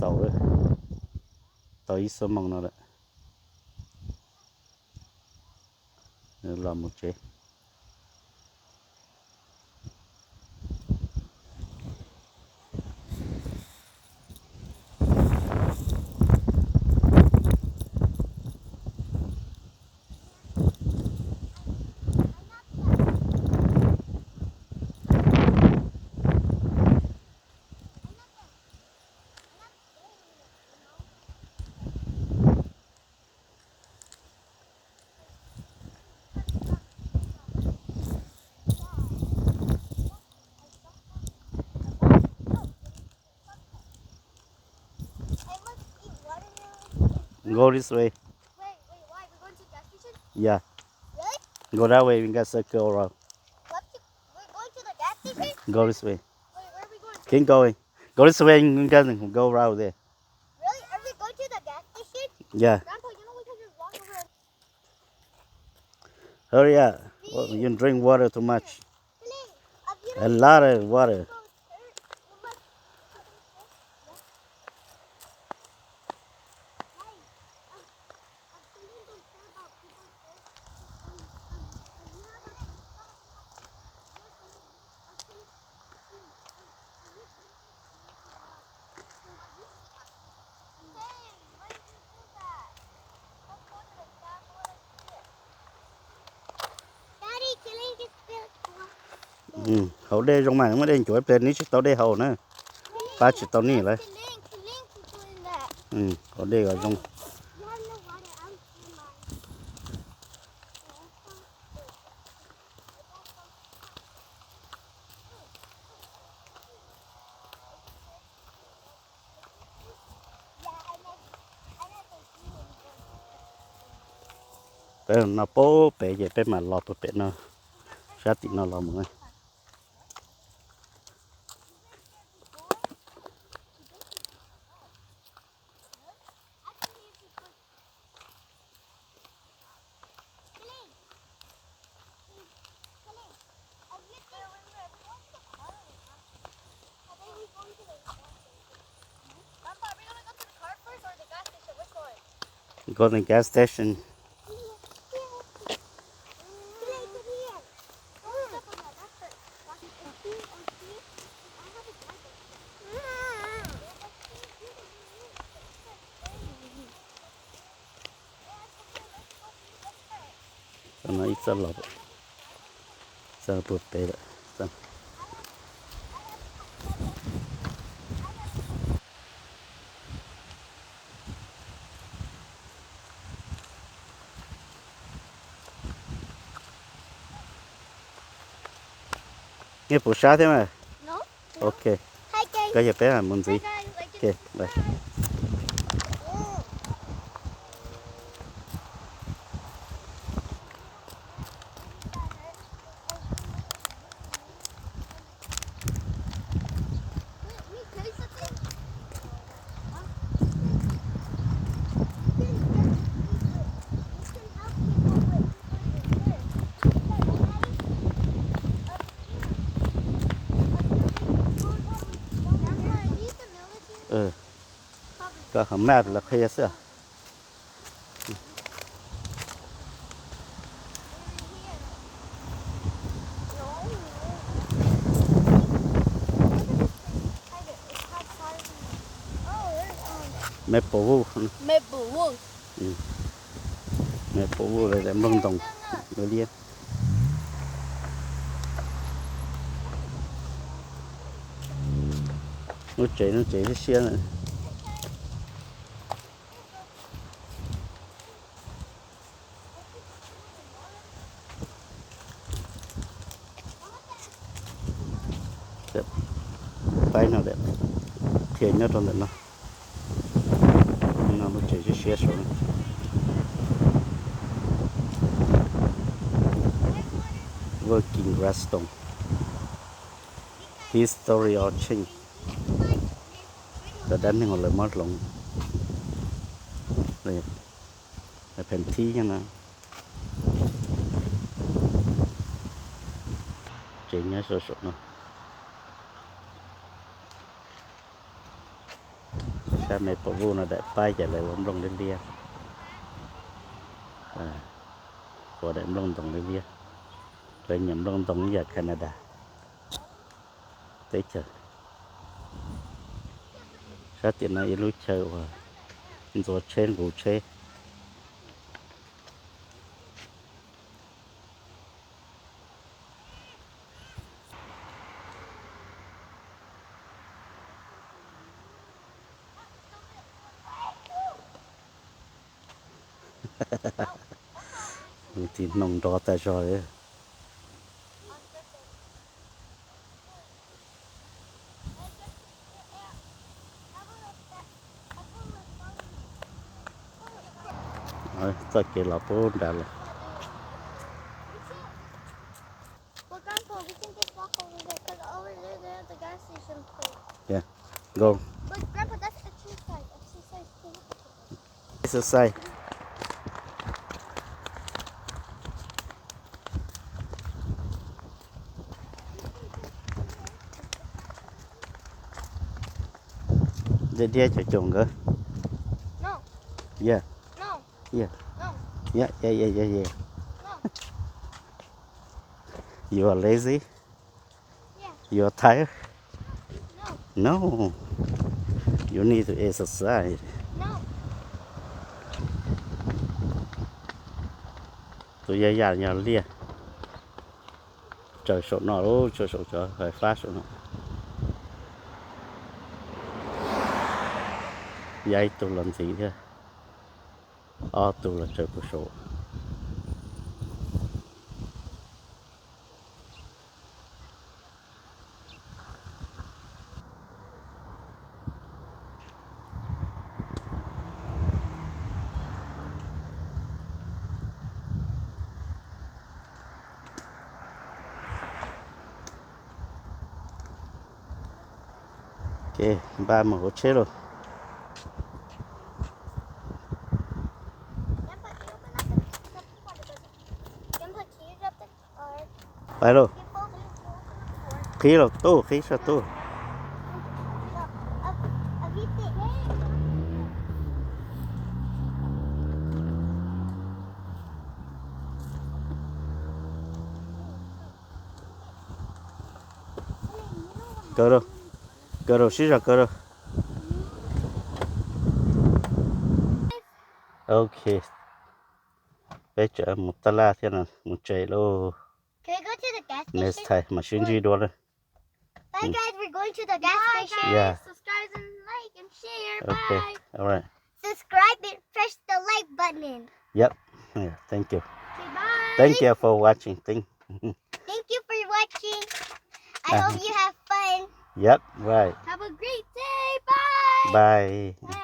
tau, tau ib xuab moos no lawm. Los mus tsev. Go this way. Yeah. Go that way, we got circle around. Go this way. Keep going. Go this way, we got go around there. Yeah. Hurry up. Well, you drink water too much. A lot of water. Haus dej zoo mas, muaj dej ncuav ib pliag neb tsis tau dej haus na, pab tsis tau nej lawm. Haus dej kom zoo. Peb no pab pem ces peb mam los puag pem no, sab tim no los mus. Go to the gas station. Txoj no ib txoj los, txoj puag pem lawm. Nej puas sab thiab mas? Ok, koj yog peb mus ntxiv. Ok, bye. Koj qhov map los qhia xwb. Maplewood. Maplewood. Maplewood los yog nplooj ntoos liab. Lub tsev, lub tsev siab siab na. Paib no, qhia nyob rau ntawm no. No lub tsev siab siab saud. Working Redstone. History of change. Cov dab neeg uas lawv muab hloov. Pheem thib no. Tsev nyob saum saum no. Sab me pom vuj no daim paib ces lawv ua nplooj liab liab, ua daim nplooj ntoo liab liab. Lawv nyiam nplooj ntoo ib yam Canada teb chaws. Sab tim no ib lub chaw uas ntxuav tsheb nqus tsheb. Tus hnoos nrov tas zog li. Txoj kev los puag nrad lawm. Well, Grandpa, we can just walk over there because over there they have the gas station place. Yeah, go. But Grandpa, that's exercise. Exercise too. Exercise. Dej diab cov coom nkawd. No. Yeah. No. Yeah. No. Yeah, yeah, yeah, yeah, yeah. No. You are lazy? Yeah. You are tired? No. No. You need to exercise. No. Tus yaj yaj yog liaj. Tsaws saum no lub, tsaws saum cov fais fab saum no. Yaj ib tug los ntxiv thiab, ob tug los tsaws puag saum. Ces npaj mus hauv tsheb lauj. Pais lauj. Qhib lauj tub, qhib sab tub. Kaw rau, kaw rau, sib zog kaw rau. Ok, peb tseem mus tab laj thiab no, mus tsev lauj. Next time mam sib ntsib dua na. Bye guys, we're going to the gas station. Yeah. Subscribe and like and share. Okay. Bye. All right. Subscribe and press the like button. Yep. Yeah, thank you. Okay, bye. Thank you for watching. Thank Thank you for watching. I hope you have fun. Yep, right. Have a great day. Bye. Bye.